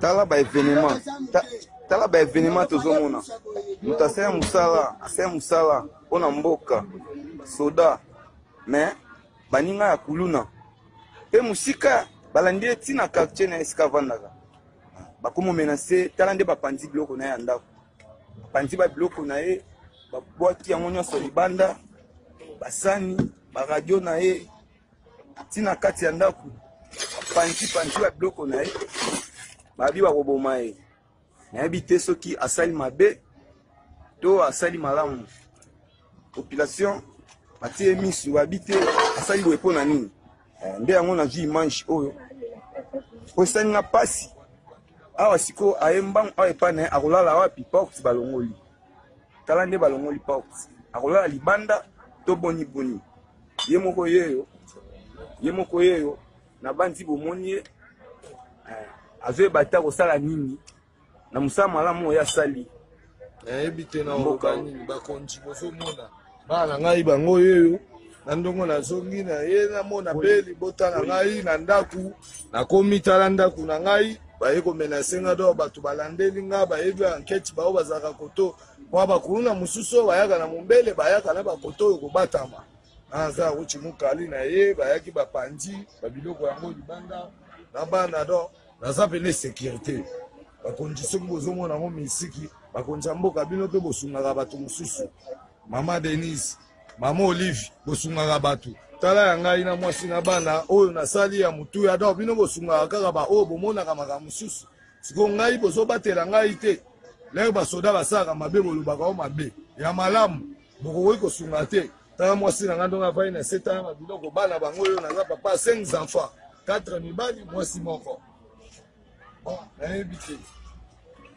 Tala ba evenement ta, tala ba evenement tozomona moto asali mosala asali mosala mpo na mboka soda mais baninga ya kuluna mpe mosika balandi ye ntina quartier na ye esika avandaka bakomi menace. Tala nde bapanzi biloko na ye ya ndako, bapanzi ba biloko na ye, babwaki yango nyonso libanda, basani, baradio na ye ntina kati ya ndako, panzi panzi ba biloko na ye, babi bakoboma ye. Nayebi te soki asali mabe to asali malamu. Population batie misu, babi te asali boye mpo na nini. Eh, nde yango nazwi image oyo po esali nga mpasi. Awa sikoyo aye mbangu awa epai na ye, akolala wapi? Porte balongoli, tala nde balongoli porte, akolala libanda to boni boni? Ye moko yeyo, ye moko yeyo, nabanzi bomoni ye. Eh, azoyeba te akosala nini na mosala malamu oyo asali. Nayebi te na mboka nini. Bakonzi, bozomona bana na ngai bango yeyo na ndongo nazongi na ye, namona mpe libota na ngai na ndako. Nakomi, tala ndako na ngai, baye komenacer nga. Do bato balandeli nga, bayebi enquête bao bazalaka koto mpo bakuluna mosusu oyo bayaka na mombele, bayaka na bakoto oyo kobatama. Aza ruti mokali na ye, bayaki bapanzi babiloko yango libanda na bana. Do naza pene sécurité. Bakonzi, soki bozomona yango misiki, bakonzi ya mboka, bino mpe bosungaka bato mosusu. Mama Denise, mama Olive, bosungaka bato. Tala ya ngai na mwasi na bana oyo nasali ya motuya. Donc bino bosungaka kaka baoyo bomonaka makambo mosusu. Sikoyo ngai bozobatela ngai te. Lere basoda basalaka mabe, bolobaka o mabe ya malamu, bokokoki kosunga te. Tala mwasi na ngai ndongo avai na se, tala babiloko, bana bango oyo. Naza papa ya 5 enfants, 4 mibali, mwasi moko. Bon, nayebi te,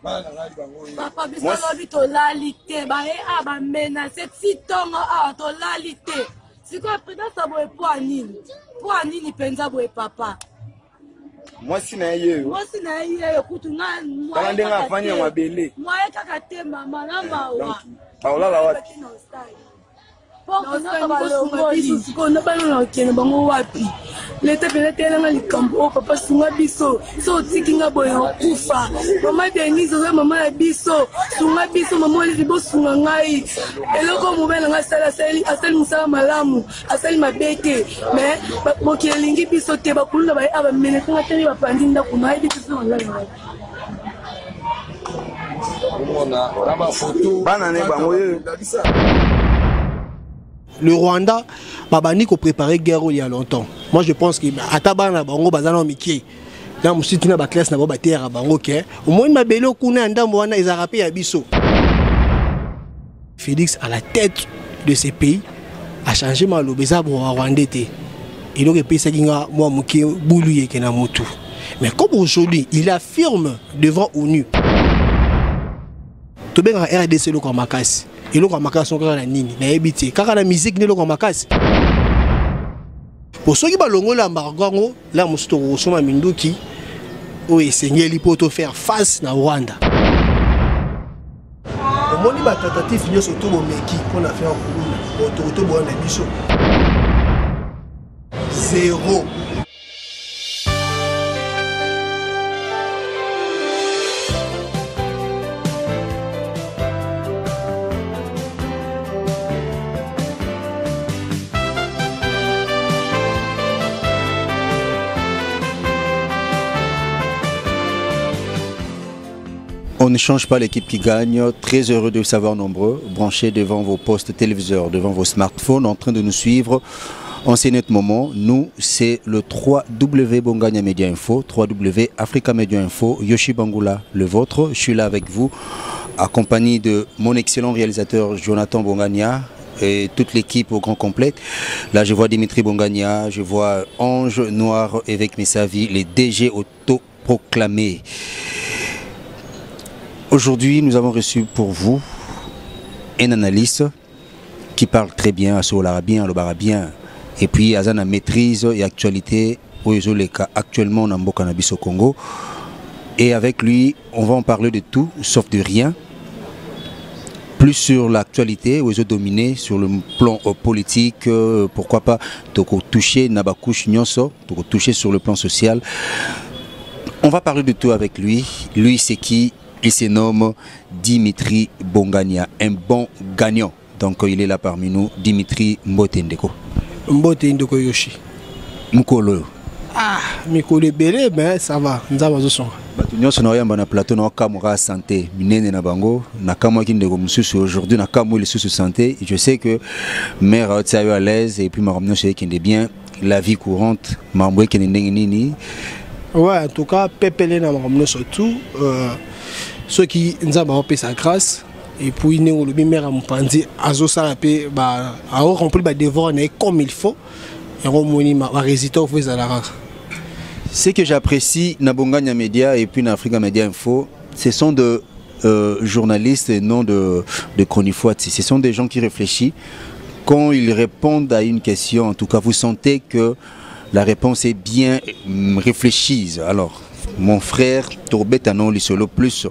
bana na ngai bango oyo. Papa, biso lobi tolali te, baye awa bamenacer ti ntongo awa, tolali te. Sikoyo prudence boye mpo ya nini? Mpo ya nini mpenza boye, papa? Mwasi na ye yeyo. Mwasi na ye yeyo kutu nga. Tala ndenge afandi na mabele. Mwaye kaka te, mama na mawa. Baolala wapi? Bosunga biso sikoyo na bana na okende bango wapi? Leta mpenza telanga likambo oyo. Papa, sunga biso. So otiki nga boye, okufa. Mama Denise, oza mama ya biso, sunga biso. Mama Olive, bosunga ngai. Eloko mobali na ngai asali, asali mosala malamu, asali mabe te, mais mokili elingi biso te. Bakuluna baye awa bamenacer nga tani, bapandi ndako, nayebi biso malala wapi. Omona na bafoto. Bana ne bango yeyo. Le Rwanda babandi kopréparer guerre oyo il y a longtemps. Moi, je pense que ata bana na bango baza na mike na mosusu ntina baclasse na bango, bateyaka bango ke omoni mabele okuna ya ndambo wana ezalaka mpe ya biso. Félix à la tête de ce pays a changé maloba, eza barwandais te. Eloko epesaki nga mwa moke bulu yeke na motu, mais comme aujourd'hui il affirme devant ONU, tobengaka RDC eloko ya makasi. Eloko ya makasi kaka na nini? Nayebi te, kaka na musique nde eloko ya makasi? Po soki balongoli embargo yango, la mosusu tokokosomba minduki oyo esengeli mpo to faire face na Rwanda. Omoni batentative nyonso to bomeki mpona faire kuluna, autorité boya na biso zéro. On ne change pas l'équipe qui gagne. Très heureux de vous savoir nombreux, branchés devant vos postes téléviseurs, devant vos smartphones, en train de nous suivre en ces net moment. Nous, c'est le 3W Bonganya Media Info, 3W Africa Media Info, Yoshi Bangula, le vôtre. Je suis là avec vous, accompagné de mon excellent réalisateur Jonathan Bongania et toute l'équipe au grand complet. Là, je vois Dimitri Bongania, je vois Ange Noir, Évêque Messavi, les DG autoproclamés. Aujourd'hui, nous avons reçu pour vous un analyste qui parle très bien, à bien, le bien, et puis aza na maîtrise et actualité oyo ezoleka actuellement na mboka na biso Congo. Et avec lui, on va en parler de tout, sauf de rien. Plus sur l'actualité, où ils ont dominé sur le plan politique, pourquoi pas, donc toucher na ba couche nyonso, donc toucher sur le plan social. On va parler de tout avec lui. Lui, c'est qui? Il se nomme Dimitri Bongania, un bon gagnant. Donc il est là parmi nous, Dimitri Mbote Ndeko. Mbote Ndeko Yoshi. Mukolo. Ah, mikolo ebele, mais ça va, Nzambe azosonga. Bato nyonso na oyamba na plateau na okamwaka santé minene na bango, nakamwaki ndeko mosusu aujourd'hui, nakamwi lisusu santé. Je sais que mère aotia yo à l'aise et puis makambo nyonso ekende bien, la vie courante, makambo ekende ndenge nini? Ouais, en tout cas pepele na makambo nyonso tout, soki Nzambe aopesa grâce et puis ndenge olobi, mère ya mopanzi azosala mpe aoremplir badevoir na ye comme il faut, yango omoni barésultat ofo ezala kaka. Ce que j'apprécie na Bongania Media et puis na Africa Media Info, ce sont de journalistes et non de chronifoites. Ce sont des gens qui réfléchissent. Quand ils répondent à une question, en tout cas, vous sentez que la réponse est bien réfléchie. Alors, mon frère, tobeta lisolo plus,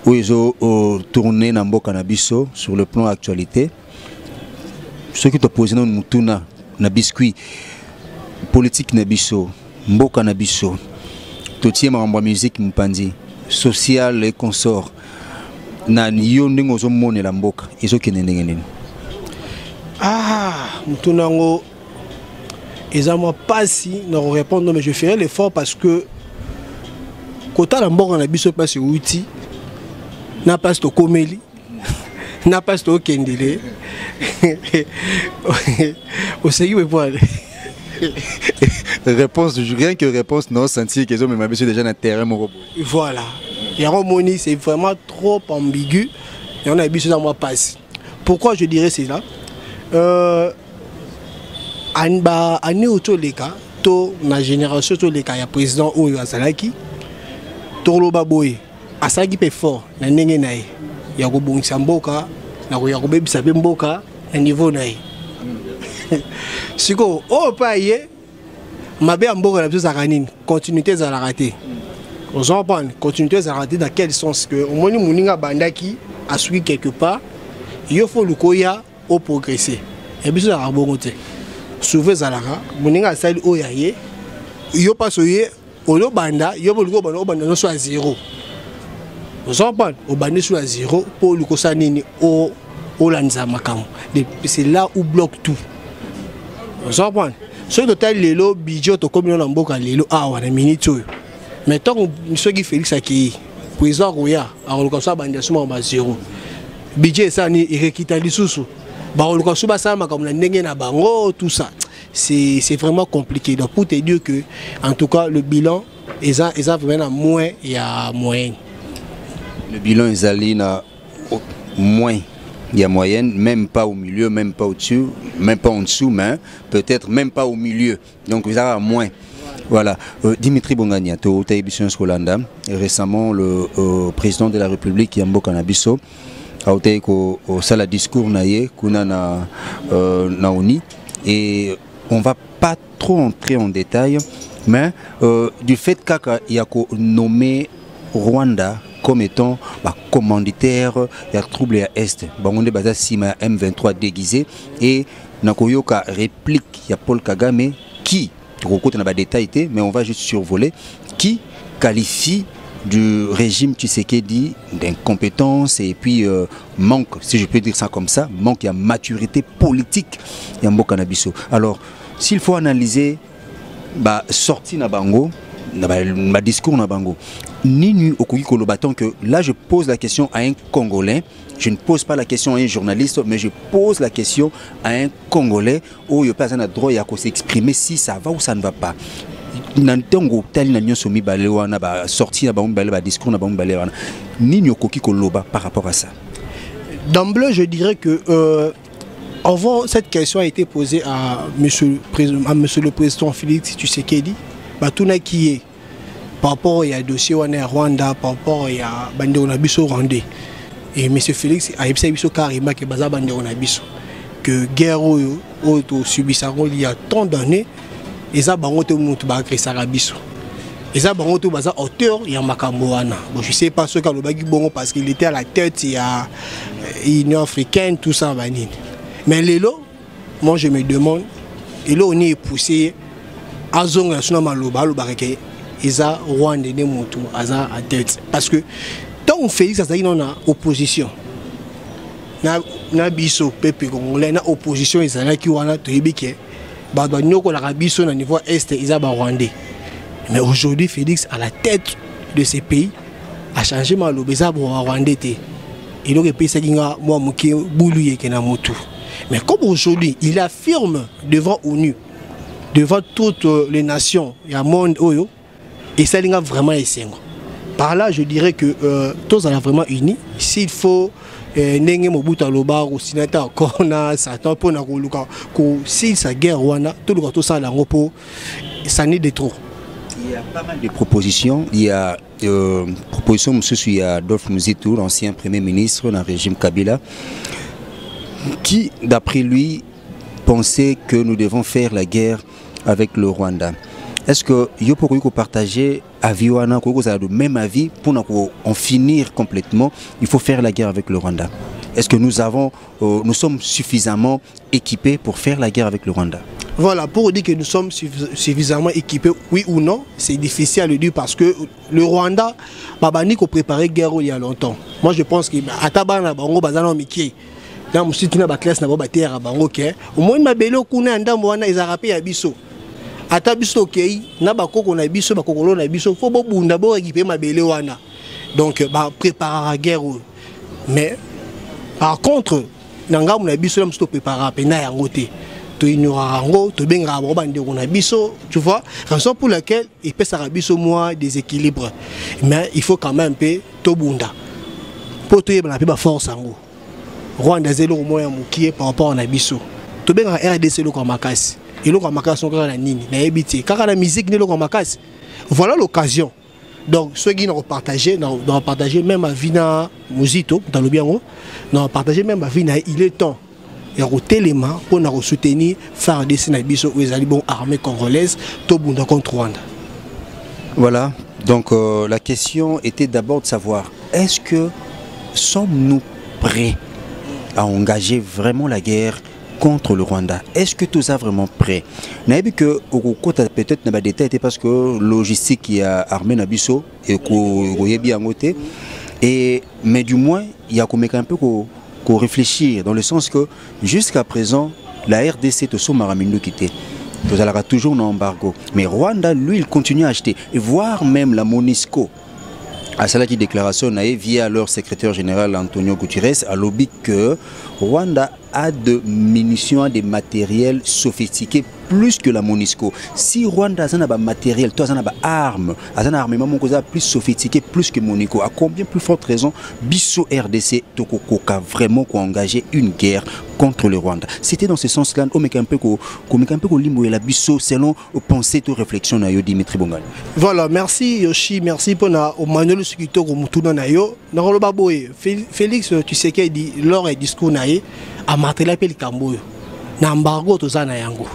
où ils ont tourné na mboka na biso sur le plan actualité. Ce qui t'a posé dans mutuna, na biscuit politique na biso, mboka na biso, totie makambo ya musique mopanzi, social et consort, na yo ndenge ozomonela mboka ezokende ndenge nini? Ah, mutuna yango eza mwa pasi na korépondre, mais je ferai l'effort parce que kotala mboka na biso, mpasi euti na mpasi tokomeli na mpasi tokendele, oseki bepwale. Réponse, rien que réponse, non, sentir qu'ils ont même déjà un terrain moko. Voilà, yango moni, c'est vraiment trop ambigu. Yango na biso eza mwa pasi. Pourquoi je dirais cela? Ba année oyo toleka to na génération toleka ya président oyo azalaki, toloba boye, asalaki mpe fort na ndenge na ye ya kobongisa mboka na ya kobebisa mpe mboka na niveau na ye. Sikoyo oyo mpe aye, mabe ya mboka na biso ezalaka nini? Continuité ezalaka te. Ozo comprendre? Continuité ezalaka te dans quel sens? Que omoni moninga abandaki, asuki quelque part, yo faut luka oya oprogresse. Ya biso ezalaka bongo te. Souvent ezalaka moninga asali oyo aye, yo mpasi oye olobanda, yo mpe oluka obanda, obanda nyonso ya zéro. Ozo comprendre? Obandi so ya zéro mpo oluka osala nini? Olandisa makambo. C'est là où bloque tout. Ozo comprendre? Soki totali lelo budget tokómi no na mboka lelo awa na minute oyo, mais ntango soki Félix akei, président akoya, akoluka so abandi so makambo ya zéro, budget esala nini? Ekekita lisusu, bakoluka so basala makambo na ndenge na bango. Tout ça, c'est vraiment compliqué. Donc pour te dire que en tout cas le bilan eza vraiment na moins ya moyenne. Le bilan ezali na moins ya moyenne, même pas au milieu, même pas au-dessus, même pas en dessous, mais peut-être même pas au milieu. Donc vous avez moins. Voilà. Dimitri Bongania, Kolanda, récemment le président de la République ya mboka na biso autaki kosala discours na ye kuna na ONU, et on va pas trop entrer en détail, mais du fait kaka ya ko nommer Rwanda comme étant bah, commanditaire ya trouble ya Est, bango nde baza nsima ya M23 déguisé, et nakoyoka réplique ya Paul Kagame qui, tokokota na badétail te, mais on va juste survoler, qui qualifie du régime Tshisekedi d'incompétence et puis manque, si je peux dire ça comme ça, manque ya maturité politique ya mboka na biso. Alors, s'il faut analyser bah, sortie na bango, na ba, ba discours na bango, nini okoki koloba? Tant que là je pose la question à un Congolais, je ne pose pas la question à un journaliste, mais je pose la question à un Congolais oyo pe aza na droit ya s'exprimer si ça va ou ça ne va pas. Na ntango otali na nyonso mibale wana, basorti na bango mibale, badiscours na bango mibale wana, nini okoki koloba par rapport à ça? D'emblée, je dirais que avant, cette question a été posée à monsieur le président Félix Tshisekedi. Batunaki ye par rapport ya dossier wana ya Rwanda, par rapport ya bandeko na biso rwandais. Et monsieur Félix ayebisaki biso carrément ke baza bandeko na biso, que guerre oyo oyo tosubisaka il y a tant d'années, eza bango te moto baagressaka biso, eza bango te baza auteur ya makambo wana. Bon, je sais pas soki alobaki bongo parce qu'il était à la tête ya Union africaine, tout ça, banini. Mais lelo, moi je me demande eloko nini epousse ye azonga so na maloba alobaka ke eza Rwanda nde motu aza en tête, parce que ntango Félix azalaki nano na opposition na biso peuple congolais, na opposition ezalaki wana, toyebi ke bato banyokolaka biso na niveau est eza Barwandais. Mais aujourd'hui, Félix à la tête de ce pays a changé maloba, eza Barwandais te. Eloko epesaki nga mwa moke bulu yeke na motu. Mais comme aujourd'hui il affirme devant ONU, devant toutes les nations ya monde oyo, esali nga vraiment esengo. Par là, je dirais que tozala vraiment unis s'il faut. Ndenge Mobutu aloba kosina te accord na Satan mpona koluka kosilisa guerre wana, toluka tosala yango mpo ça n'est de trop. Il y a pas mal de propositions. Il y a proposition mosusu ya Adolphe Muzito, l'ancien premier ministre dans le régime Kabila, qui, d'après lui, pensait que nous devons faire la guerre avec le Rwanda. Est-ce que yo pour partager avis wana, ko le même avis pour en finir complètement, il faut faire la guerre avec le Rwanda? Est-ce que nous sommes suffisamment équipés pour faire la guerre avec le Rwanda? Voilà, pour dire que nous sommes suffisamment équipés, oui ou non, c'est difficile à le dire parce que le Rwanda, babandi ko préparer guerre il y a longtemps. Moi, je pense que ata bana bango bazana mike. Na musuti na ba classe na ba terre bango ke, au moins mabele kuna ndambo wana ezara pe ya biso. Ata biso okei na bakoko na biso, bakokolo na biso, faut bobunda bo récupérer mabele wana. Donc ba préparer la guerre. Mais par contre, na ngambo na biso na musuto préparer pe na yango te. To ignorer yango, to benga bango bandeko na biso, tu vois, raison pour laquelle il pèsera biso moi déséquilibre. Mais il faut quand même pe tobunda. Po to yeba na pe ba force yango. Rwanda zelo moya mokie par rapport na biso. To benga RDC loko makasi. Eloko makasi kaka na nini? Na yebi te. Kaka na musique ne loko makasi. Voilà l'occasion. Donc ceux qui n'ont partagé, n'ont partagé même avis na Muzito, dans le bien, n'ont partagé même avis na, il est temps. Ya kotelema pour na soutenir FARDC na biso oyo ezali bon armée congolaise tobunda contre Rwanda. Voilà, donc la question était d'abord de savoir, est-ce que sommes-nous prêts à engager vraiment la guerre contre le Rwanda? Est-ce que tout ça vraiment prêt? Nayebi que okokota peut-être na ba détail parce que logistique ya armée na biso et ko yebi yango te, et mais du moins il y a comme un peu ko réfléchir dans le sens que jusqu'à présent la RDC te somara minduki te. Tozalaka toujours dans embargo, mais Rwanda lui il continue à acheter, et voire même la MONUSCO à cela qui déclaration nae via leur secrétaire général Antonio Guterres a lobby que Rwanda a de munitions, a des matériels sophistiqués plus que la MONUSCO. Si Rwanda a un matériel, toi, a armes, a un armement plus sophistiqué plus que MONUSCO, à combien plus forte raison biso RDC tokokoka vraiment ko engager une guerre contre le Rwanda? C'était dans ce sens-là, on met un peu ko, ko met un peu ko limbo la biso selon pensée to réflexion na yo Dimitri Bongani. Voilà, merci Yoshi, merci pour na Manuel Sukito ko mutuna na yo. Na roloba boye Félix Tshisekedi lors discours na ye a martelé pe likambo yo. Na embargo toza na yango.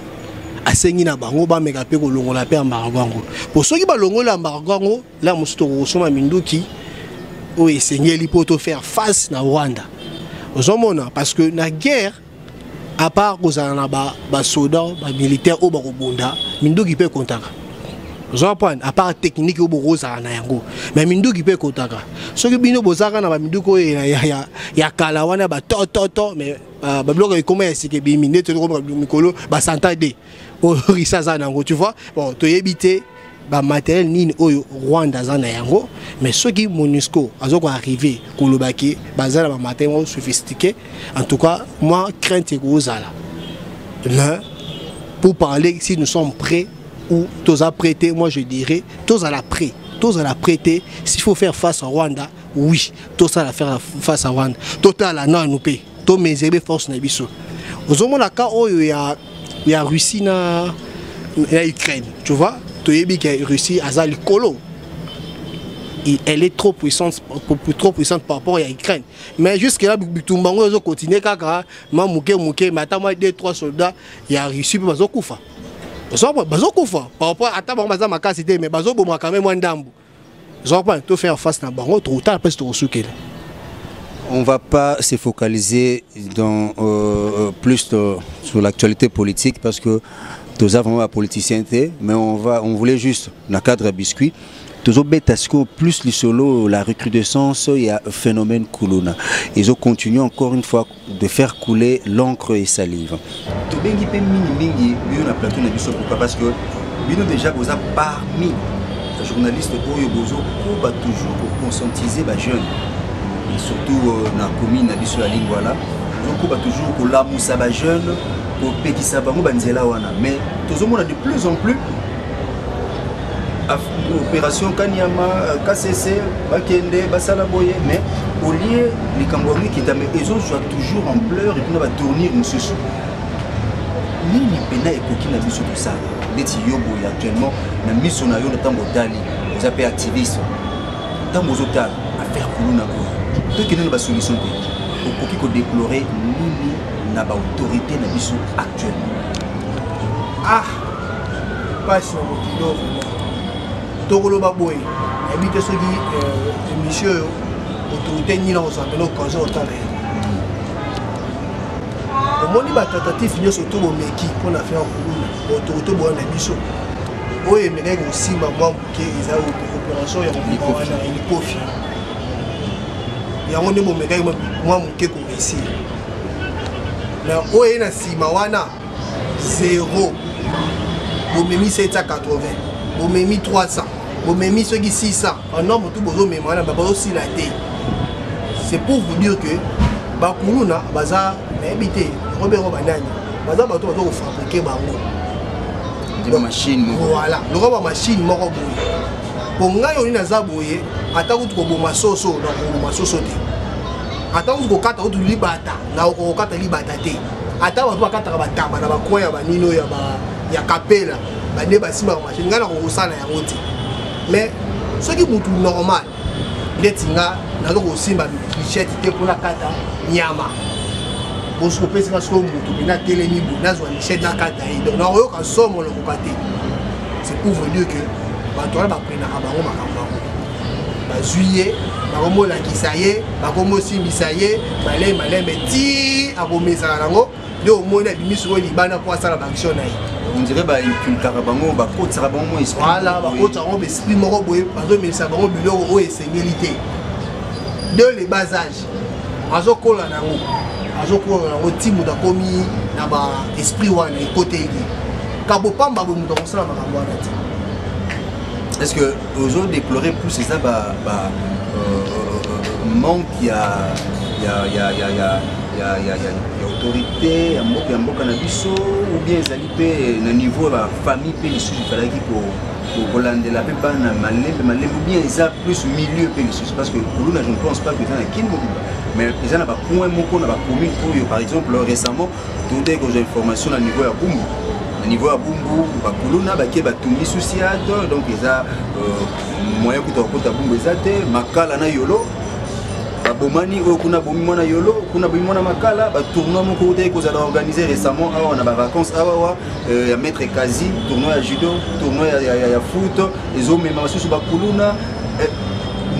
Asengi na bango ba meka pe kolongola pe embargo yango. Po soki ba longola embargo yango, la mosusu tokosoma minduki oyo esengeli po to faire face na Rwanda. Ozomona parce que na guerre à part kozala na ba soda, ba militaire oyo bakobunda, minduki pe kontaka. Ozomona à part technique oyo bokozala na yango, mais minduki pe kontaka. Soki bino bozaka na ba minduki oyo ya kala wana ba to to to, mais ba biloko ekoma ya sika ebimi, neti eloko ba mikolo, ba santa de. Oyo Risa aza na yango, tu vois. Bon, toyebi te ba matériel nini oyo Rwanda aza na yango, mais soki MONUSCO azo ko arriver kolobaki baza na ba matériel sophistiqué, en tout cas moi crainte ekozala. Mais pour parler si nous sommes prêts ou toza prêté, moi je dirais toza la prêt, toza la prêté. S'il faut faire face à Rwanda, oui, toza la faire face à Rwanda. Total la non nous paie, to mesurer force na biso. Ozomona ka oyo ya Russie na Ukraine, tu vois, toyebi que Russie aza likolo. Elle est trop puissante, trop puissante par rapport à l'Ukraine. Mais jusque là, bitumba ngo ezo continuer kaka, ma muke muke, mais ata moi 2 3 soldats ya Russie pe bazo kufa. Bazo, bazo kufa par rapport à ata bango baza makasi te, mais bazo boma quand même mwa ndambu. Bazo pas to faire face na bango trop tard parce que tosukela. On va pas se focaliser dans plus sur l'actualité politique parce que Toza vraiment bapoliticien te, mais on voulait juste na cadre ya biscuit tozobeta sikoyo plus lisolo la recrudescence ya phénomène kuluna. Ezocontinue encore une fois de faire couler l'encre et salive. Tobengi mpe mingimingi bino na plateau na biso. Pourquoi? Parce que bino déjà boza parmi journaliste oyo bozokoba toujours koconscientiser bajeune, et surtout na commune na biso ya Lingwala. Bozokoba toujours kolamusa bajeune, kopekisa bango banzela wana, mais tozomona de plus en plus opération Kanyama Kasese, bakende basala boye, mais au lieu likambo yango ekita, mais ezozwa toujours ampleur et puis na batournure mosusu. Nini mpena ekoki na biso tosala? Neti yo boye actuellement, na miso na yo, na ntango otali, oza mpe activiste, ntango ozotala affaire kuluna oyo, tokende na basolution te, okoki kodéplorer nini na baautorité na biso actuellement? Ah, mpasi na mokili oyo vraiment. Tokoloba boye, nayebi te soki émission oyo autorité nini akozwa mpena occasion otala ye. Omoni, batentative nyonso to bomeki mpona affaire kuluna, baautorité boya na biso, oyo emekaki kosimba mwa moke eza opération ya kobima wana elikofi. Yango nde bomekaki mwa moke koréussir. Na oyo ye na nsima wana, zéro. Bomemi 780, bomemi 300, bomemi soki 600, banombre tu bozomema wana, bazosila te. C'est pour vous dire que bakuluna baza, nayebi te robengo banani, baza bato baza kofabriquer bango. Machine. Voilà, lokola bamachine moko boye. Po ngai oyo naza boye, ata kutu koboma soso, na koboma soso te, ata kutu kokata kutu libata, na kokata libata te. Ata bato bakataka bataba na bacoin ya banini oyo ya kapela, bande basimbaka machine, ngai na kokosala yango te. Mais soki mutu normal ndeti nga, naza kosimba machette te mpona kata nyama. Bosoki opesi nga sikoyo motu mpena atelemi boye, nazwa machette nakata ye, donc nakoyoka somo, lokoka te. C'est pour vous dire que bato wana baprenaka bango makambo yango, bazwi ye, bakomolakisa ye, bakomosimbisa ye malembe malembe ti akomesana nango, nde omoni abimi sikoyo libanda mpo asala baaction na ye. On dirait bainculkaka bango, bakotisaka bango mo esprit. Voilà, bakotisaka bango baesprit moko boye, bazomelisa bango biloko oyo esengeli te de le bas âge. Azokola nango, azokola nango ti moto akomi na baesprit wana, ekoteli kabopamba boye, moto akosala makambo wana te. Est ce que ozo déplorer plus eza ba manque ya autorité ya mboka na biso, ou bien ezali mpe na niveau ya bafamille mpe lisusu efalaki kolandela mpe bana malembe malembe, ou bien eza plus milieu mpe lisusu? Parce que kuluna, je ne pense pas que eza na Kini mobimba, mais eza na bacoin moko na bacommune oyo. Par exemple, récemment toteki kozwa information na niveau ya Bumbu. Na niveau ya Bumbu, bakuluna bake batumbi susiade, donc eza moyen kuta kokota Bumbu eza te. Makala na Yolo babomani, oyo kuna bomi mwana Yolo, kuna bomi mwana Makala. Batournoi moko otaki kozala organisé récemment awa na bavacance awawa ya maître Kazi, tournoi ya judo, tournoi ya foot, ezomema basusu bakuluna.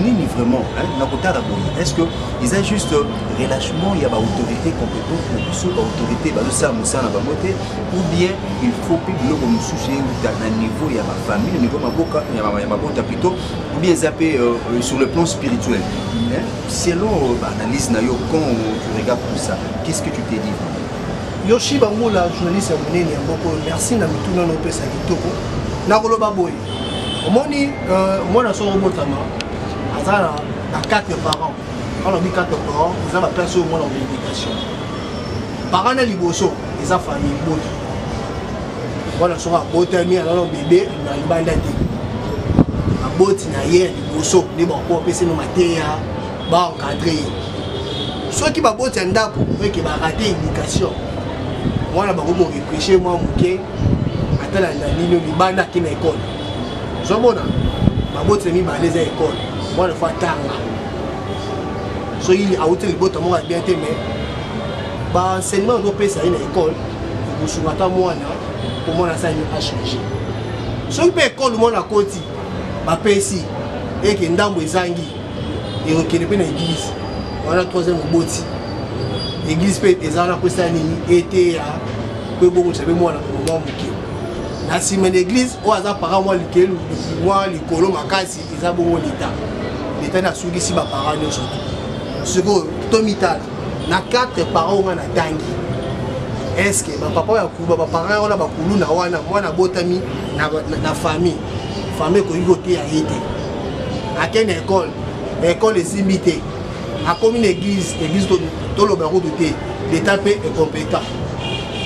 Nini vraiment na kotala boye, est ce que eza juste relâchement ya baautorité compétente na biso, baautorité bazosala mosala na bango te, ou bien il faut mpe biloko mosusu euta na niveau ya bafamille, na niveau ya mabota plutôt, ou bien eza mpe sur le plan spirituel, hein? Selon baanalyse na yo, quand tu regardes tout ça, qu'est ce que tu te dis vraiment? Yoshi Bangula, journaliste ya monene ya mboka oyo, merci na mituna na opesa kitoko. Nakoloba boye, omoni, mwana soko obotama, aza na quatre parents. Wana obi quatre parents, eza baplace oyo mwana kozwa éducation. Parent na liboso eza famille, bota mwana soko abotami, aza na bébé na libanda te, baboti na ye ya liboso nde bakoki bapesi no mateya, baencadre ye. Soki baboti ya ndako oyo barater éducation, mwana bakoki koreprocher mwa moke, ata na nini, libanda ake na ekole. Ozomona, baboti na mibale eza ekole. Mwana faut atanga. Soki awuti libota moko ya bien te, mais baenseignement ozopesa ye na ekole ekosunga ata mwana po mwana asali achange. Soki mpe ekole mwana akoti, bapesi eke ndambo ezangi, ekokende mpe na église wana. Troisième oboti, église mpe eza wana, kopesa nini, eteya po ebongisa mpe mwana mwa moke. Na nsima na église oyo aza parent mwa likelu mwa likolo makasi, eza bongo leta. Leta nde asukisi baparent nyonso te. Sikoyo tomitala na 4 parents oyo nga natangi, est-ce que bapapa ya kuba baparent wana bakuluna wana, mwana abotami na, na, na famille, famille ekoki koteya ye te, ake na ekole, ekole esimbi te, akomi na église, église toloba kutu te, leta mpe ecompétent.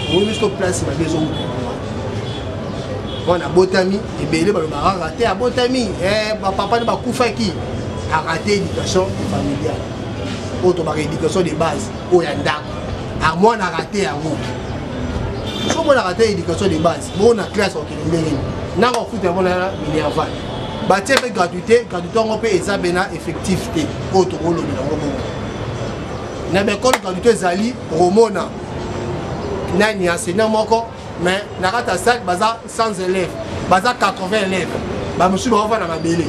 Oyebi biso place mabe ezowuta. Mwana abotami, ebele balobaka kaka te abotami, bapapa nde bakufaki, arate éducation familiale oyo tobaka éducation de base oyo ya ndako. Mwana arate yango. So mwana arate éducation de base, bongo na classe okende ndenge nini? Nanga ofuta yango na minerval, batie mpe gratuité. Gratuité yango mpe eza bena effectif te. Oyo tokolobela yango bongo na baekole, gratuité ezali komona nani enseignant moko, mais na kati ya salle baza 100 élèves, baza 80 élèves, bamosusu baofanda mabele.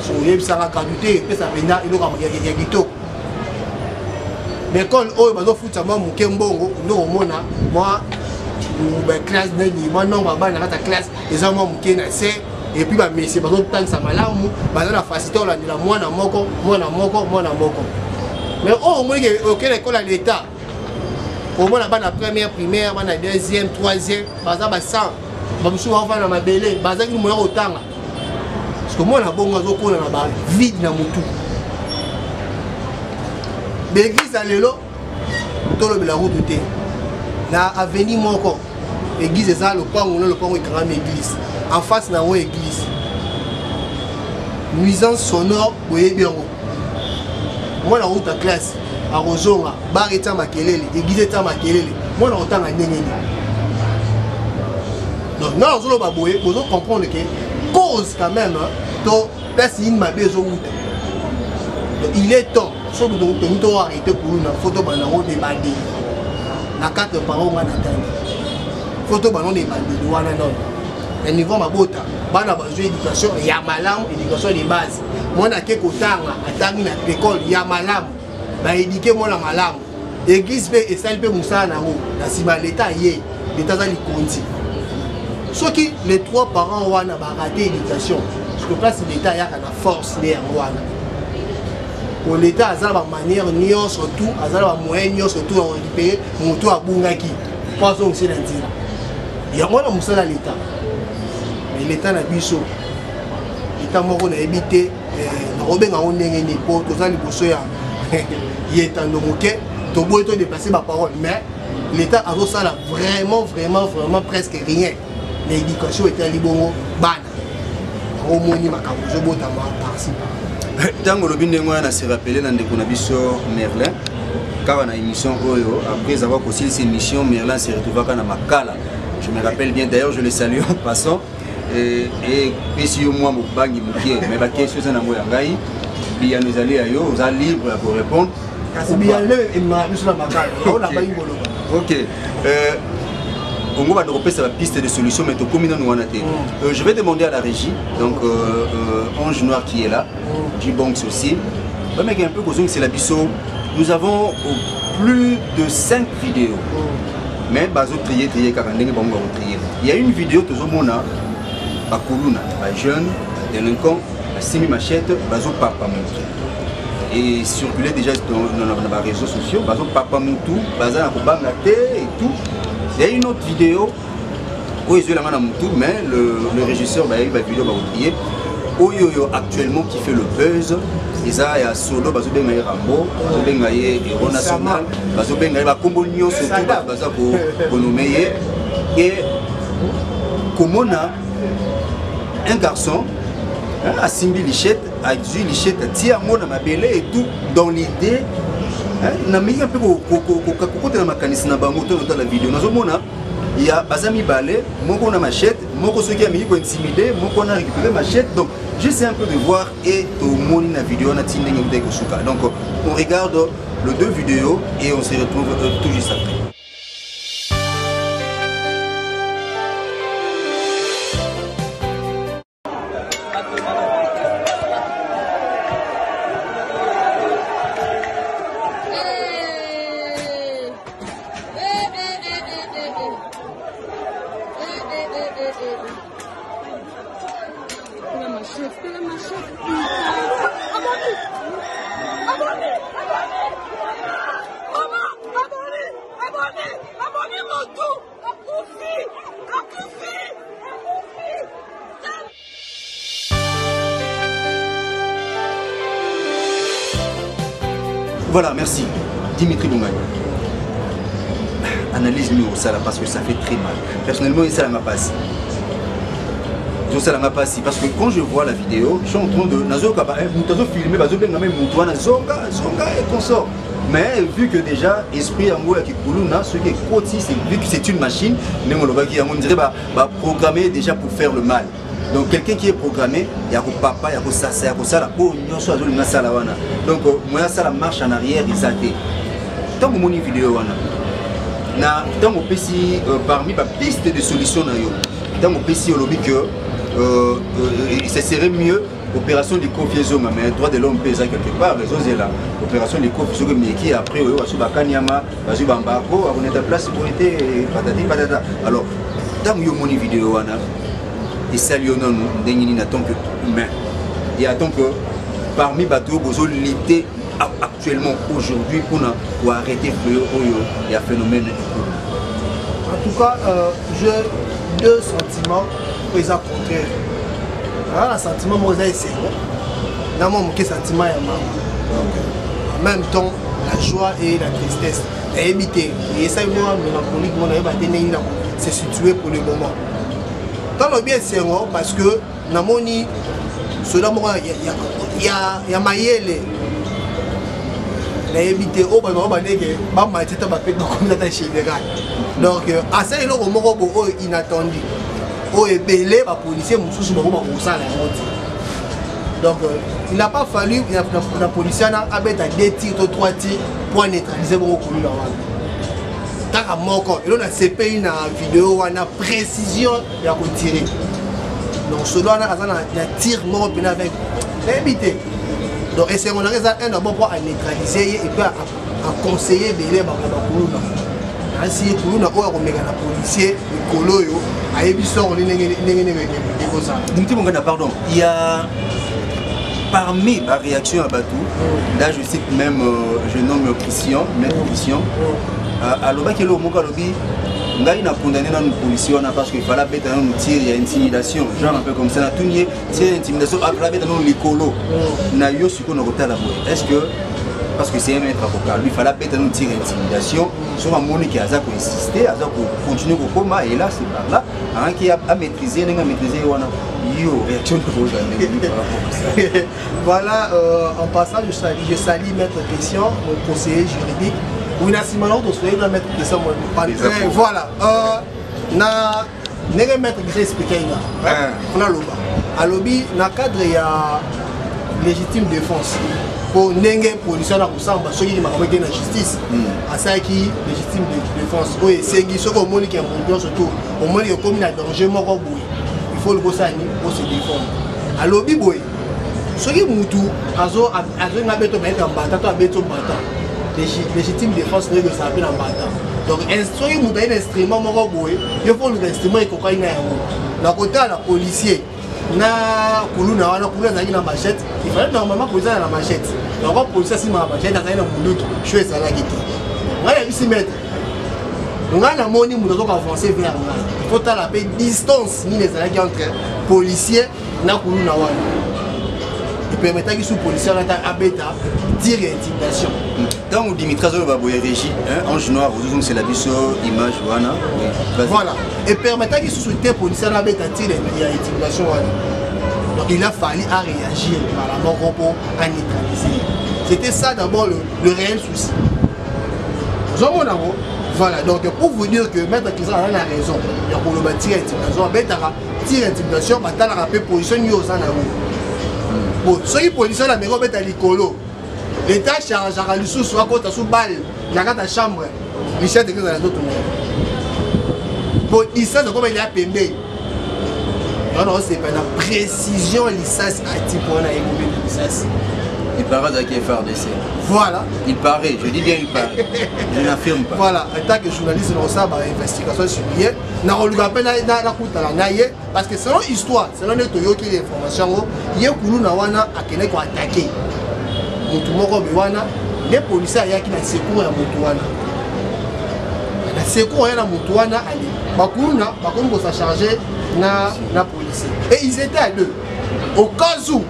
So oyebisaka gratuité epesa mpenza eloko ya kitoko. Baekole oyo bazofuta mwa moke mbongo, nde komona mwa baclasse nini, mwa nombre ya bana na kati ya classe eza mwa moke na se, et puis bamesie bazotangisa malamu, baza na facilité kolandela mwana moko, mwana moko, mwana moko. Mais oyo omoniki okende ekole ya leta, komona bana première primaire, bana deuxième, troisième, baza ba 100, bamosusu baofanda na mabele, bazangi moya kotanga. Parce que mwana bongo azokola na bavide na motu. Baeglise ya lelo, tolobela kutu te. Na avenue moko, église eza lopango na lopango ekangami, église en face na yango, église, nuisance sonore boyebi yango. Mwana akouta classe, akozonga, bar etia makelele, église etia makelele, mwana akotanga ndenge nini? Donc nga nazoloba boye, bozo comprendre que cause quand même to place nini mabe ezowuta. Donc il est temps, soki tolingi to arrêter kuluna, faut tobanda yango na ebandeli. Na quatre parents nga natangi, faut tobanda na ebandeli wana nano na niveau mabota, bana bazwi éducation ya malamu, éducation de base. Mwana ake kotanga, atangi na école ya malamu, baéduquer mwana malamu, église mpe esali mpe mosala na yango. Na nsima leta ye, leta aza likonzi. Soki les trois parents wana barate éducation, parce que place leta ayaka na force nde yango wana, po leta aza na bamanière nyonso tout, aza na bamoyen nyonso tout ya korécupérer moto abungaki mpo azongisi na nzela. Yango wana mosala ya leta. Mais leta na biso, leta moko nayebi te nakobenga yango ndenge nini, mpo toza liboso ya yetando moke, toboyi todéplacer baparole, mais l'état azosala vraiment, vraiment, vraiment presque rien na éducation etali bongo bana. Omoni makambo ezobotama par-ci. Ntango olobi ndenge wana, na se rappeler na ndeko na biso Merlin kaka na émission oyo. Après avoir kosilisa émission, Merlin se retrouvaka na Makala, je me rappelle bien. D'ailleurs, je le salue en passant. Epesi yo mwa mobangi moke, mais baquestion eza nango ya ngai, biyano ezali ya yo, oza libre ya korépondre. Kasi biyano ememaka biso na Makala, oyo nabangi koloba. Ok, ongo banda kopesa bapiste de solution, mais tokomi nanu wana te. Je vais demander à la régie, donc Ange Noir qui est là, G-Bonks aussi, bameka un peu kozongisela biso. Nous avons plus de 5 vidéos, mais bazotrier trier kaka ndenge bango bakotrier. Il y a une vidéo, tozomona bakuluna, bajeune délinquant basimbi machette, bazopapa motu, et circuler déjà dans les réseaux sociaux, bazopapa motu, baza na kobanga te et tout. Il y a une autre vidéo oyo ezwelanga na motu, mais le régisseur bayebi bavideo bakotrier. Oyo oyo actuellement qui fait le buzz eza ya solo, bazobenga ye Rambo, bazobenga ye héros national, bazobenga ye bakombo nyonso tu bato baza konommer ye. E komona un garçon, hein, asimbi lichette, azwi lichette, atie yango na mabele et tout, dans l'idée, nameki mpe kokotela makanisi na bango. To notala video, nazomona ya baza mibale, moko na machette, moko soki ameki kointimider, moko na récupérer machette. Donc j'essaie un peu de voir et tomoni na vidéo wana ti ndenge ekutaki kosuka. Donc on regarde le deux vidéos et on se retrouve tout juste après. Tala ma chef, tala ma chef. Abomi! Abomi! Abomi! Mama! Abomi! Abomi! Abomi motu! Akufi! Akufi! Akufi! Voilà, merci. Dimitri Bongani. Analyse nous ça là parce que ça fait très mal. Personnellement, ça m'a passé. Ça m'a passé parce que quand je vois la vidéo, je suis en train de nazo kaba mutazo filmer bazo benga même mutu wana zonga zonga et consort. Mais vu que déjà esprit yango ya kikuluna ce qui est koti c'est vu que c'est une machine ndenge olobaki yango on dirait ba ba programmer déjà pour faire le mal. Donc quelqu'un qui est programmé ya ko papa ya ko sasa ya ko sala po nyonso azolinga sala wana. Donc moya sala marche en arrière eza te. Ntango omoni video wana na ntango opesi parmi ba piste de solution na yo ntango opesi olobi que ce serait mieux opération likofi ezonga, mais droit de l'homme mpe eza quelque part ezozela opération likofi soki emeki après oyo baso bakaniama bazwi bambako akoneta place boye te patati patata. Alors ntango yo omoni video wana esali yo nanu ndenge nini en tant que humain et en tant que parmi bato oyo bozolite actuellement aujourd'hui mpona koarrêter fléau oyo ya phénomène ekolo? En tout cas, j'ai deux sentiments oyo eza contraire. Aza na sentiment moko eza esengo na mwa moke sentiment ya mama, donc en même temps la joie et la tristesse. Nayebi te, esali mwa mélancolique mo, nayeba te ndenge na se situer pour le moment. Ntango lobi esengo parce que namoni soda moko ya mayele, nayebi te oyo bato bandeke bamati ta bape bakomi ata général. Donc asali eloko moko bo oyo inattendu, oyo ebele bapolicier mosusu bango bakosala yango te. Donc il n'a pas fallu na policier wana abeta deux tirs to trois tirs pour neutraliser bongo kuluna wana, kaka moko. Elo na cpi na video wana, précision ya kotirer, donc solo wana aza na tir moko mpena avec, nayebi te. Donc esengo nanga eza un d'abord po aneutraliser ye et puis aconseiller ebele bango bakuluna. Nasi kuluna oyo akomeka na policier mikolo oyo ayebi soko ndenge ndenge ekozala. Dimitri Bongani, pardon, il y a parmi la réaction à Batou, là je cite même, je nomme Christian, maître Christian, alobaki eloko moko, alobi ngai na condamné nanu policier wana parce que fallait abeta nanu tir ya intimidation, genre un peu comme ça. Natuni ye tir ya intimidation, afala abeta nanu likolo na yo. Sikoyo na kotala boye, est ce que parce que c'est un maître avocat, lui fallait abeta nanu tir ya intimidation, soki amoni ke aza koinsister, aza kocontinue kokoma, et là c'est par là akaki amaîtriser ndenge amaîtriser ye wana. Yo réaction kozala ndenge par rapport à ça? Voilà, en passant, je salue Maître Christian, mon conseiller juridique. Oui, na nsima nango tosoyei na Maître Christian. Voilà, na ndenge Maître Christian expliqué nga mpona loba, alobi na cadre ya légitime défense, mpo ndenge policier na kosamba soki makambo eke na justice, asalaki légitime défense oyo esengi soki omoni ke moto nyonso to omoni ekomi na danger moko boye, il faut likosala nini po se défendre. Alobi boye, soki mutu azolinga abeto bayeta mbata to abeti mbata, légitime défense ndenge ezala mpe na mbata. Donc soki mutu aye na instrument moko boye, yo faut oluka instrument ekokani na yango. Na kotala policier na kuluna wana, kuluna azalaki na machette, il fallait normalement policier azala na machette. Donc policier asimbaka machette, azalaki na munduki, sho ezalaki te. Ngai nayebisi maître, ngai namoni moto azoka avancer vers ngai, il faut tala mpe distance nini ezalaki entre policier na kuluna wana epermettaki su policier wana ata abeta tir ya intimidation. Ntango Dimitri azoloba boye, régie ange noir ozozongisela biso image wana. Voilà, epermettaki susu te policier wana abeta tir ya intimidation wana. Donc il a fallu à réagir mbala moko mpo aneutraliser. C'était ça d'abord le réel souci, ozomona yango. Voilà, donc pour vous dire que maître Christian aza na raison ya koloba tir ya intimidation, abetaka tir ya intimidation, batalaka mpe position nini oza na yango. Bon, soki position na meko obeta likolo, l'état chargeaka lisusu akota su balle na kati ya chambre, lichette ekozala na nzoto na ye po distance okoma elia pembeni wana. Osepa na précision lisasi ati mpo wana ekobeta lisasi. Il paraît azalaki FARDC. Voilà. Il paraît, je dis bien il paraît. Je n'affirme pas. Voilà, en tant que journaliste, nakosala ba investigation sur ye, nakoluka mpe nakutana na ye parce que selon histoire, selon nde toyoki information yango, ye kuluna wana akendaki koatake motu moko be wana nde policier ayaki na secours ya motu wana na secours ya na motu wana ale bakuluna bakomi kosa charge na, na policier et ils étaient à deux au cas où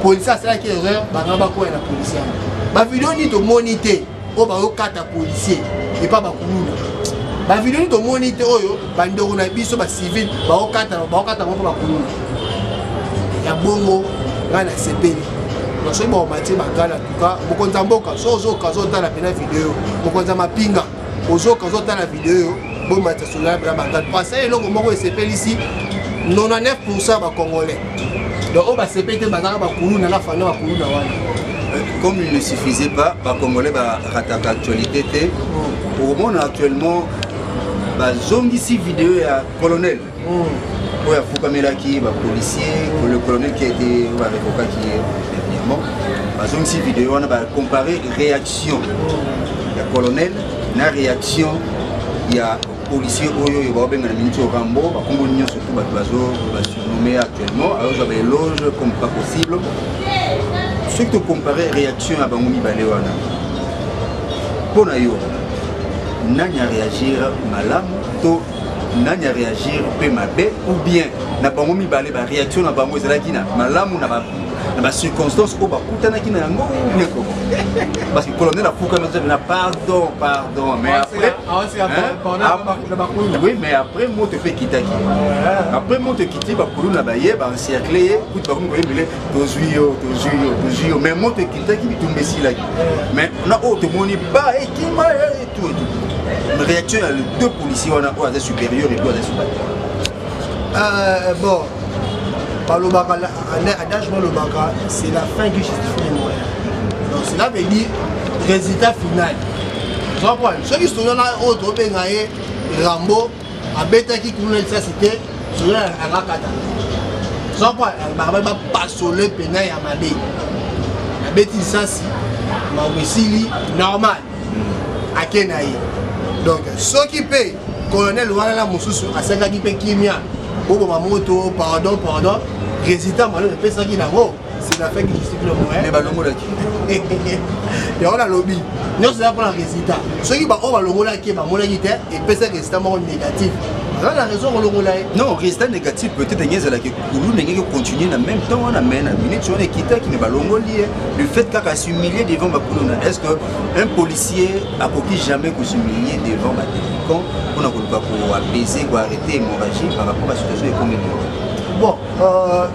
policier asalaki erreur banga bakoya na policier yango bavideo nini tomoni te oyo bazokata policier epa bakuluna bavideo nini tomoni te oyo bandeko na biso bacivile baokata baokata bango mpo bakuluna ya bongo ngai nasepeli donc soki baomatie bagala tuka mokonzi ya mboka so ozoka ozotala mpena video mokonzi ya mapinga ozoka ozotala video bomatisa sola mpena bagala po asali eloko moko esepelisi 99 pourcent ya bacongolais donc oyo basepeli te bazalaka bakuluna na fana bakuluna wana euh, comme il ne suffisait pas bacongolais barataka actualité te mm. okomona actuellement bazongisi video ya colonel mm. oyo afukamelaki bapolicier mm. le colonel qui a été oyo barevokaki ye dernièrement bazongisi video wana bacompare réaction ya colonel na réaction ya policier oyo oyo baobenga na miniti oyo rambo bakombo nyonso tu bato bazo basurnome actuellement azozwa baéloge comme pas possible soki tocompare réaction ya bango mibale wana mpo na yo nani aréagir malamu to nani aréagir mpe mabe ou bien na bango mibale baréaction na bango ezalaki na malamu na bacirconstance oyo bakutanaki na yango ou bien comment parce que colonel afukami na pardon pardon mais après oui mais après moto mpe ekitaki après moto ekiti bakuluna baye baencercle ye kutu bakomi koyembele tozwi yo tozwi yo tozwi yo mais moto ekitaki bitumba esilaki mais na oyo tomoni ba ekima etout etout réaction ya deux policiers wana oyo aza supérieur et puis aza supérieur euh, bon balobaka adage balobaka c'est la fin qui justifie les moyens donc cela veut dire résultat final ozocomprendre soki solana oyo tobenga ye rambo abetaki kuna lisasi te solana akakata ozocomprendre bapasole mpena ya mabe abeti lisasi makambo esili normal ake na ye donc soki mpe colonel wana na mosusu asengaki mpe kimia boboma moto pardon pardon résultat malo epesaki nango c'est la fin qui justifie le moyen mais balongolaki yango nalobi nyonso eza mpona résultat soki baoyo balongolaki bamonaki te epesaki résultat moko négatif aza na raison kolongola ye non résultat négatif peut-être ndenge ezalaki kulu ndenge ekocontinue na même temps wana mais na minute wana ekitaki mais balongoli ye le fait kaka s'humilier devant bakuluna est ce que un policier akoki jamais kos'humilier devant badélinquant mpona koluka koapaise koarrêter hémorragie par rapport à situation ekomeli bon euh,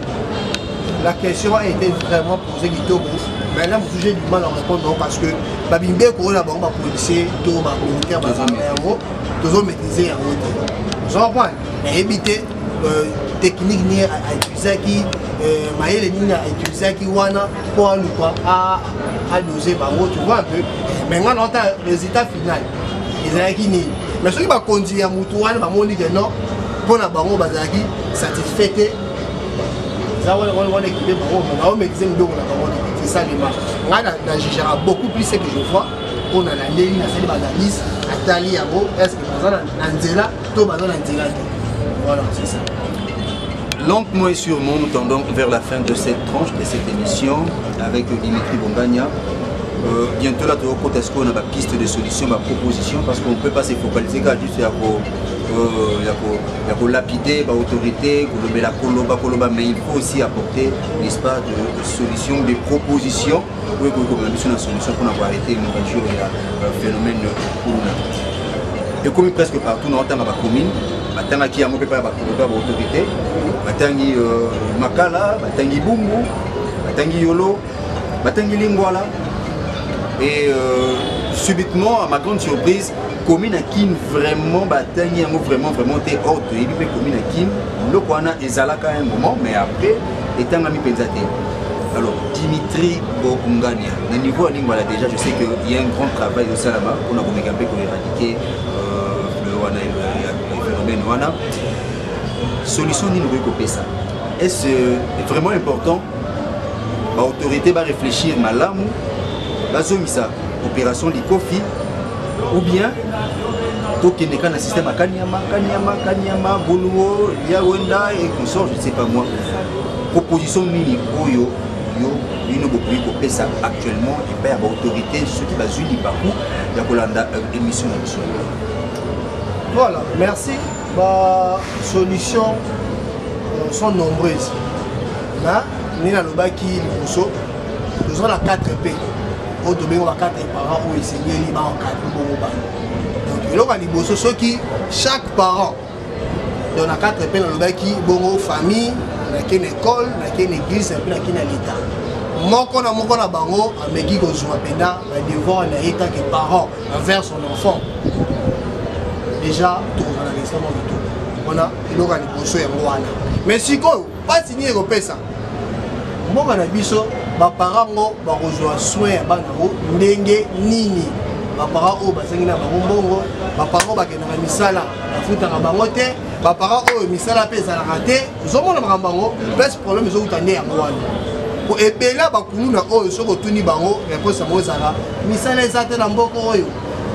la question a été vraiment posée kitoko mais là mosusu j'ai du mal à répondre parce que babimbeko oyo na bango bapolicier to bamilitaire bazala yango tozo maîtriser yango te ozo comprendre nayebi te euh, technique nini autilisaki euh, mayele nini autilisaki wana mpo aluka adose bango tu vois un peu mais ngai naota résultat final ezalaki nini mais soki bakonzi ya motu wana bamoni ke non mpo na bango bazalaki satisfait te eza wana wana ekipe bango baomaîtrise midoko na bango te c'est ça le match ngai na jugera beaucoup plus ce que je vois mpo na landeli nasali baanalyse atali yango est ce que baza na nzela to baza na nzela te voilà c'est ça. Lentement et sûrement, nous tendons vers la fin de cette tranche, de cette émission avec Dimitri Bongania. Euh, bientôt là, tu as qu'on a une piste de solution, ma proposition, parce qu'on ne peut pas se focaliser qu'à juste à euh, lapider autorité, koloba, koloba, mais il faut aussi apporter, n'est-ce pas, de solutions, des propositions oyo ekoki komema biso na solution mpona koarrete hémorragie oyo ya euh, phénomène kuluna ekomi presque partout na otanga bacommune batangaki yango mpe epai ya baautorité batangi euh, makala batangi bumbu batangi yolo batangi lingwala et euh, subitement à ma grande surprise commune ya kin vraiment batangi yango vraiment vraiment te or toyebi mpe commune ya kin biloko wana ezalaka un moment mais après etangami mpenza te alors dimitri bokungania na niveau ya lingwala déjà je sais que il y a un grand travail osalama mpona komeka mpe koéradiquer euh, wana phénomène wana solution nini okoki kopesa est ce vraiment important Baautorité baréfléchir malamu, bazongisa opération likofi, ou bien tokende kaka na système ya Kanyama, Kanyama, Kanyama, Boluo, Yawenda et consort, je ne sais pas moi. Proposition nini oyo yo bino bokoki kopesa actuellement epai ya baautorité soki bazwi libaku ya kolanda émission na biso? Voilà, merci. Ba solutions sont nombreuses. Na nde nalobaki liboso, toza na 4 P oyo tobengi ba 4 parents oyo esengeli baencadre bongo bana. Donc eloko ya liboso, soki chaque parent, donc na 4 P nalobaki bongo famille, nake na école, nake na église, mpe nake na l'état, moko na moko na bango ameki kozwa mpenza badevoir na ye tant que parent envers son enfant, déjà tokozala na lisama kitoko wana. Eloko ya liboso yango wana. Mais sikoyo mpasi nini ekopesa mboka na biso? Baparent ngo bakozwa soin ya bana yango ndenge nini? Baparent oyo bazangi na bango mbongo, baparent oyo bakendaka misala bafutaka bango te, baparent oyo misala mpe ezalaka te, ozomona makambo yango place problème ezowuta nde yango wana. Po ebele bakuluna oyo, soki otuni bango, réponse yango ezalaka misala eza te na mboka oyo,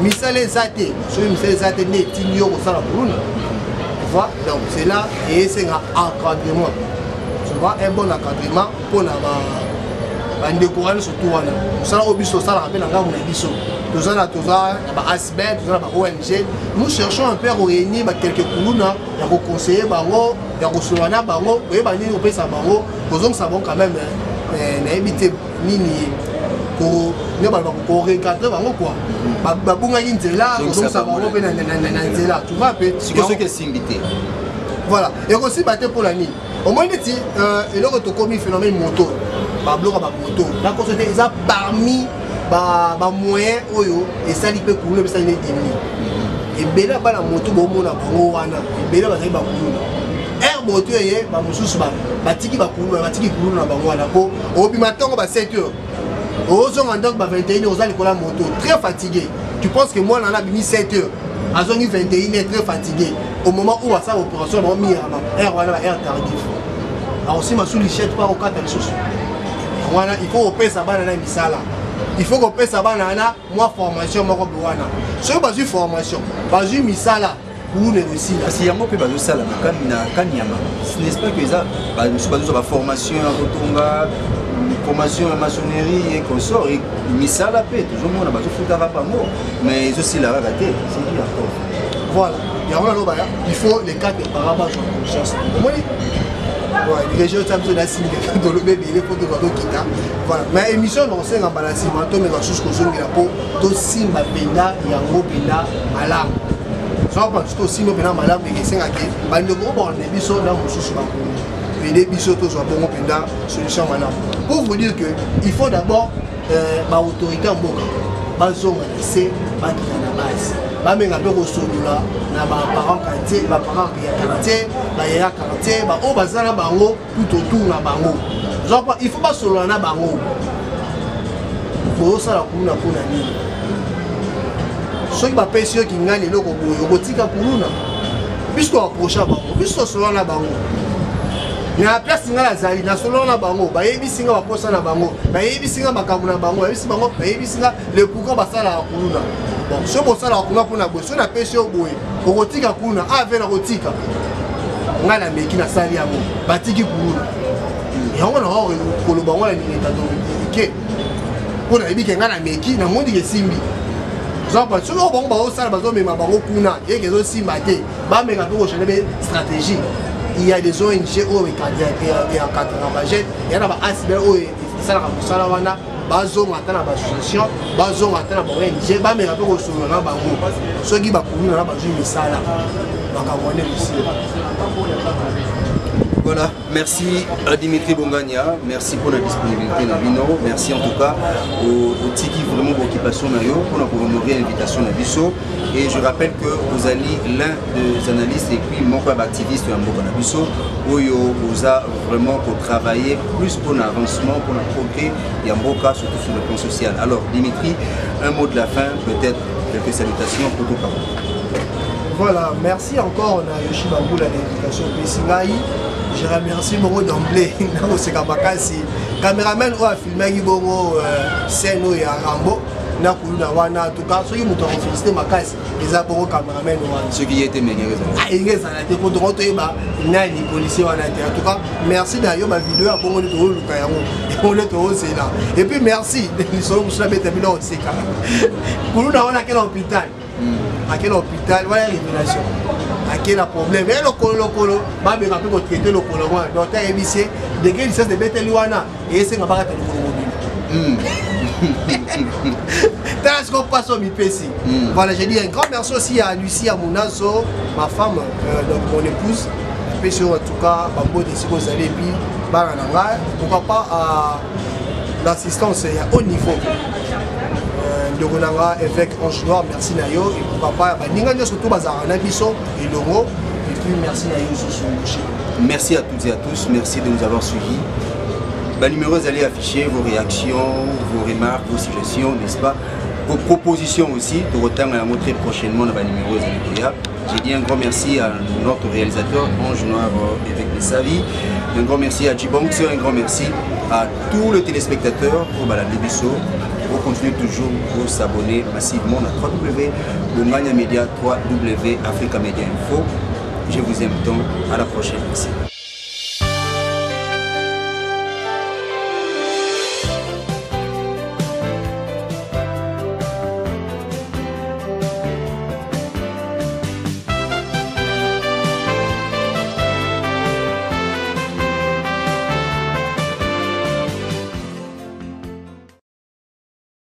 misala eza te. Soki misala eza te, nde etindi yo kosala kuluna, tu vois? Donc c'est là esenga encadrement, tu vois, un bon encadrement mpona bandeko wana. Surtout wana mosala oyo biso tosalaka mpe na ngambo na biso, toza na ba ASBL, toza na ba ONG. Nous cherchons un peu à réunir ba quelques kuluna ya koconseiller bango, ya kosolola na bango, koyeba nini kopesa bango, kozongisa bango quand même. Nayebi te nini nde baloba, korecadre bango quoi, babungaki nzela, kozongisa bango mpe na nzela, tu vois mpe. Soki esimbi te? Voilà, ekosimba te. Mpona nini? Omoni neti eloko tokomi phénomène moto, babiloko ya bamoto nakoso te, eza parmi bamoyen oyo esali mpe kuluna esali nde dimi. Ebele ya bana moto bomona bango wana, ebele bazali bakuluna. Ere moto eye, bamosusu batiki bakuluna, batiki kuluna na bango wana, po obima ntongo ba 7 heures, ozonga ndako ba 21 heures, oza likolo ya moto, très fatigué. Tu penses que mwana wana abimi 7 heures, azongi 21 heures, très fatigué, au moment où asala opération bango miyaka ba heure wana, ba heure tardif, akosima su lichette mpo akokata lisusu wana. Il faut kopesa bana na misala, il faut kopesa bana wana mwa formation moko boye wana. Soki bazwi formation, bazwi misala, kuluna ekosila. Kasi yango mpe bazosala na Kanyama, n'est-ce pas que eza mosusu bazozwa baformation ya kotonga, formation ya maçonnerie et consort, misala mpe tozomona bazofutaka bango, mais ezosila kaka te, c'est dû à quoi? Voilà, yango naloba, il faut les quatre parents bazwa conscience. Omoni région tia biso nasilika, tolobi ebele mpo toka tokita. Voilà, mais émission na kosenga mbala nsima tomeka susu kozongela mpo tosimba mpenza yango mpenza malamu. Soki tosimba mpenza malamu, ekesengaki bandeko oyo bakolanda biso na mosusu bakoede biso tozwa bongo mpenza solution malamu. Pour vous dire que il faut d'abord baautorité ya mboka bazonga na se, bakita na base, bamenga mpe kosolola na baparent quartier, baparent ya quartier, bayaya quartier, baoyo baza na bango tout autour na bango. Il faut basolola na bango: bozosala kuluna mpona nini? Soki bapesi yo kingani, eloko boye, okotika kuluna? Biso toapprocha bango, biso tosolola na bango na place nga nazali, nasolola na bango, bayebisi nga baposa na bango, bayebisi nga makambo na bango, bayebisi bango, bayebisi nga le pourquoi basalaka kuluna. Bon, soki bosalaka kuluna mpona boye, soki napesi yo boye, okotika kuluna? Ave nakotika. Ngai nameki, nasali yango, batiki kuluna. Yango na koloba ngo na mineta ke mpo nayebi ke ngai nameki, namoni ke esimbi. Soki oyo bango bazosala, bazomema bango kuna, yeke ezosimba te, bameka mpe kochange mpe stratégie. Il y a des ONG oyo encadraka bajeunes, ya na ba ASBL oyo esalaka mosala wana. Bazonga ata na baassociation, bazonga ata na ba ONG, bameka mpe kosolola na bango. Soki bakuluna na bazwi misala, makambo wana ekosila. Voilà, merci à Dimitri Bongania, merci pour la disponibilité na bino, merci en tout cas au, au Tiki vraiment occupation na yo pour honorer l'invitation na biso. Et je rappelle que vous allez l'un des analystes et puis mon activiste ya mboka na biso oyo oza vraiment pour travailler plus pour l'avancement, pour le progrès ya mboka, surtout sur le plan social. Alors Dimitri, un mot de la fin, peut-être quelques salutations pour tout. Voilà, merci encore na Yoshi Bamboula l'invitation opesi ngai. Je remercie bongo d'emblée nakoseka makasi cameraman oyo afilmaki bongo euh, scène oyo ya Rambo na kuluna wana. En tout cas, soki moto akofélicité makasi, eza bongo cameraman wana. Soki ye te, ndenge ezala. Ah, enge ezala te, po tongo toyeba nani policier wana te. En tout cas, merci na yo. Bavideo ya bongo nde tooluka yango, yango nde toozela. Et puis merci, lisolo mosusu nabeta bino, oseka. Kuluna wana ake na hôpital, ake na hôpital wana, révélation, ake na problème ye lokolo, lokolo babenga mpe kotraite lokolo wana. Docteur ayebisi ye ndenge licence ebeteli wana, eyesenga bakata lokolo mobimba. Tala sikoyo mpasi oyo mipesi. Voilà, j'ai dit un grand merci aussi à Lucie Amunazo, ma femme, donc mon épouse. Napesi oyo en tout cas bambote esika ozali, et puis bana na ngai, pourquoi pas à l'assistance ya haut niveau, ndeko na nga évêque Ange Noir, merci na yo. Et pourquoi pas baninga nyonso to bazalaka na biso elongo. Et puis merci na yo lisusu. Merci à toutes et à tous, merci de nous avoir suivis. Bah, numéro, vous allez afficher vos réactions, vos remarques, vos suggestions, n'est-ce pas? Vos propositions aussi. De retard à très prochainement dans le numéro vous. J'ai dit un grand merci à notre réalisateur, Ange Noir, évêque de Savi. Un grand merci à Djibonks, un grand merci à tous les téléspectateurs pour Balade Bisso. Vous continuez toujours de s'abonner massivement à 3W Bongania Media, 3W Africa Media Info. Je vous aime tant. À la prochaine. Merci.